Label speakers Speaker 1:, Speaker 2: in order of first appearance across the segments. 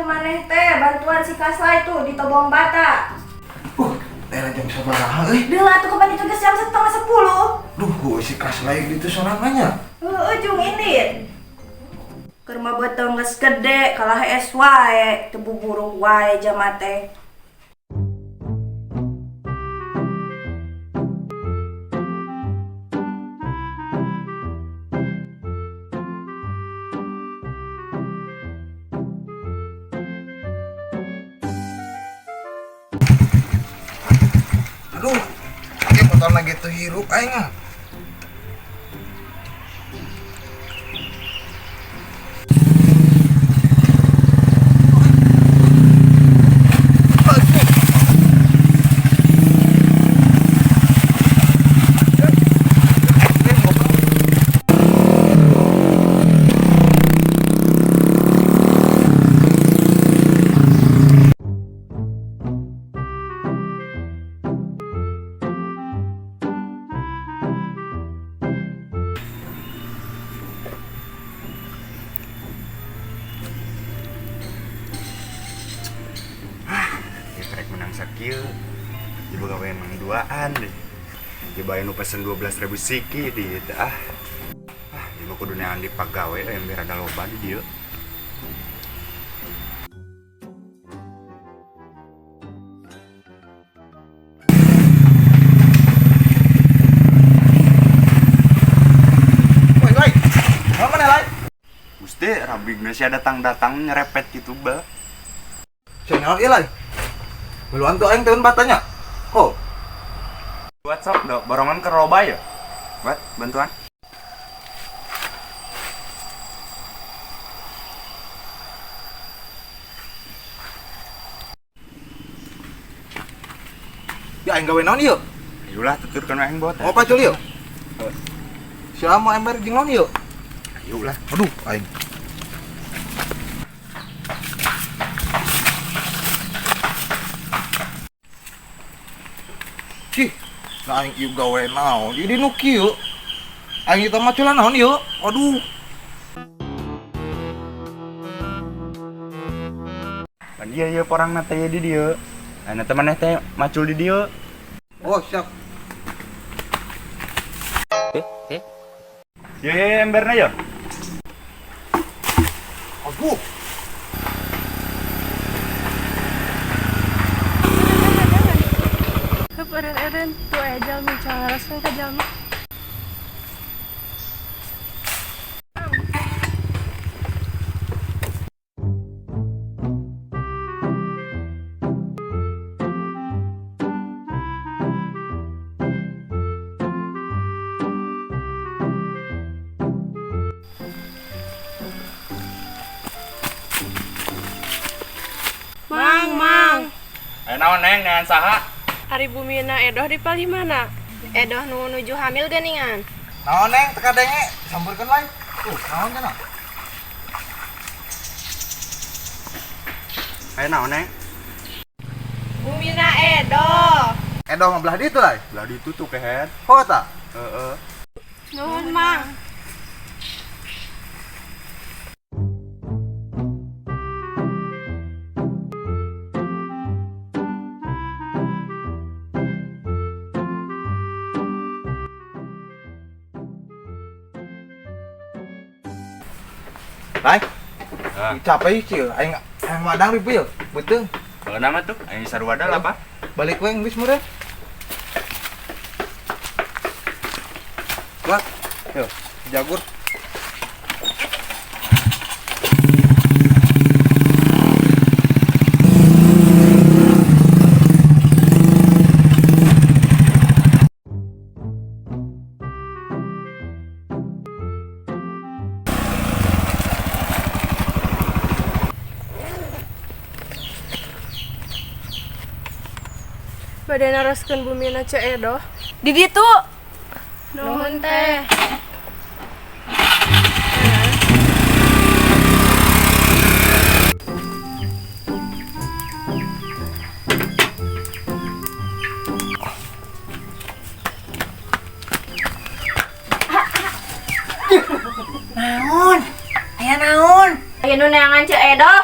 Speaker 1: Maneh teh bantuan si Kasla itu di Tobong Bata.
Speaker 2: Era jam sabaraha euy?
Speaker 1: Deula atuh kapan itu geus jam 9.30.
Speaker 2: Duh, gua si Kasla gitu sorangannya.
Speaker 1: Heueuh jung indit. Keur mah beuteung geus gede kalah es wae, teu buburuh wae jama teh.
Speaker 2: Aduh, ieu motor lagi teu hirup aing ah.
Speaker 3: Ya trek menang sakieu. Ieu gawe emang duaan deh. Ieu bae nu pesen 12.000 siki di ieu teh ah. Ah, ieu mah kudu neangan di pagawe yang biar ada loba di dieu.
Speaker 2: Woi, woi. Mana lai?
Speaker 3: Gusti, rabigna sia datang-datang nyerepet gitu ba.
Speaker 2: Cenah ieu lai. Meluan tuh aing tahun batanya. Oh,
Speaker 3: WhatsApp dok, barongan ke loba ya? Buat bantuan.
Speaker 2: Ya aing gawe naon ieu?
Speaker 3: Ayolah tuturkeun aing bot.
Speaker 2: Oh, pacul ieu. Siapa mau ember jeung naon ieu?
Speaker 3: Ayolah.
Speaker 2: Aduh, aing. Cih, nah aing ieu gawe naon? Ieu di nu kieu. Aing ieu maculan naon ieu? Aduh.
Speaker 3: Pan ieu ieu porangna teh di dieu. Anu teh maneh teh macul di dieu.
Speaker 2: Oh, siap.
Speaker 3: Ye, ye, emberna ya.
Speaker 2: Aduh.
Speaker 4: Hup, eureun-eureun, tuh aya jalmi calaraskeun ka jalmi. Mang, mang.
Speaker 3: Aya naon neng neangan saha?
Speaker 4: Ari bumina Edoh di palih mana?
Speaker 5: Edoh nu nuju hamil geuningan.
Speaker 2: Naon neng teka denge, sampeurkeun lain. Tuh, naon cenah?
Speaker 3: Aya naon neng?
Speaker 5: Bumina Edoh.
Speaker 2: Edoh mah belah ditu lain.
Speaker 3: Belah ditu tuh kehed.
Speaker 2: Oh, eta.
Speaker 3: Heeh.
Speaker 5: Nuhun, Mang.
Speaker 2: Lai.
Speaker 3: Ah.
Speaker 2: Capek sih, aing aing madang ribu ya, beuteung.
Speaker 3: Kalau nama tuh, aing sarwada lah, Pak.
Speaker 2: Balik we geus meureun. Wah, yo, jagur.
Speaker 4: Bade naroskeun bumina Ceu Edoh.
Speaker 1: Di ditu.
Speaker 4: Nuhun teh.
Speaker 6: Naon? Aya naon?
Speaker 1: Aya nu neangan Ceu Edoh.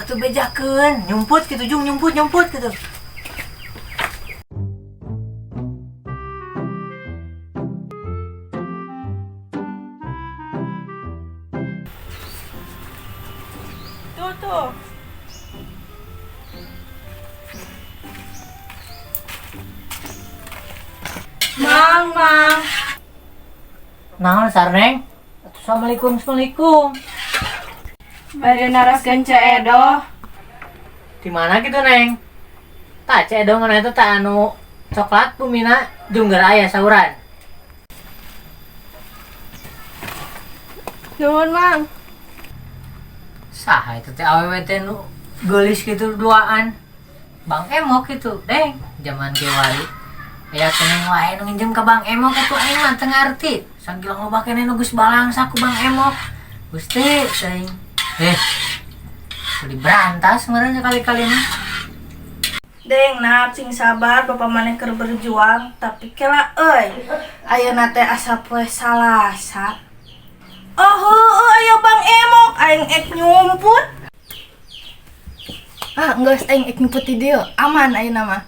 Speaker 6: Atuh bejakeun, nyumput gitu jung, nyumput nyumput gitu.
Speaker 4: Tuh tuh.
Speaker 1: Mang, mang.
Speaker 6: Naon sarneng? Assalamualaikum, assalamualaikum.
Speaker 4: Bade naraskeun Ceu Edoh.
Speaker 6: Di mana gitu neng? Tak Ceu Edoh mana itu tak anu coklat bumina jungger aya sauran.
Speaker 4: Nuhun, Mang.
Speaker 6: Saha itu teh awewe teh nu geulis gitu duaan. Bang Emok gitu, deng. Zaman kiwari. Aya keneng wae nu nginjem ka Bang Emok atuh aing mah teu ngarti. Sanggilang loba keneh nu geus balangsa ku Bang Emok. Gusti teuing. Beli berantas meureun sekali-kali mah.
Speaker 1: Deng, nap sing sabar bapak maneh keur berjuang, tapi kela euy. Ayeuna teh asa poe Salasa. Oh, heueuh aya Bang Emok aing ek nyumput. Ah, geus aing ek nyumput di dieu. Aman ayeuna mah.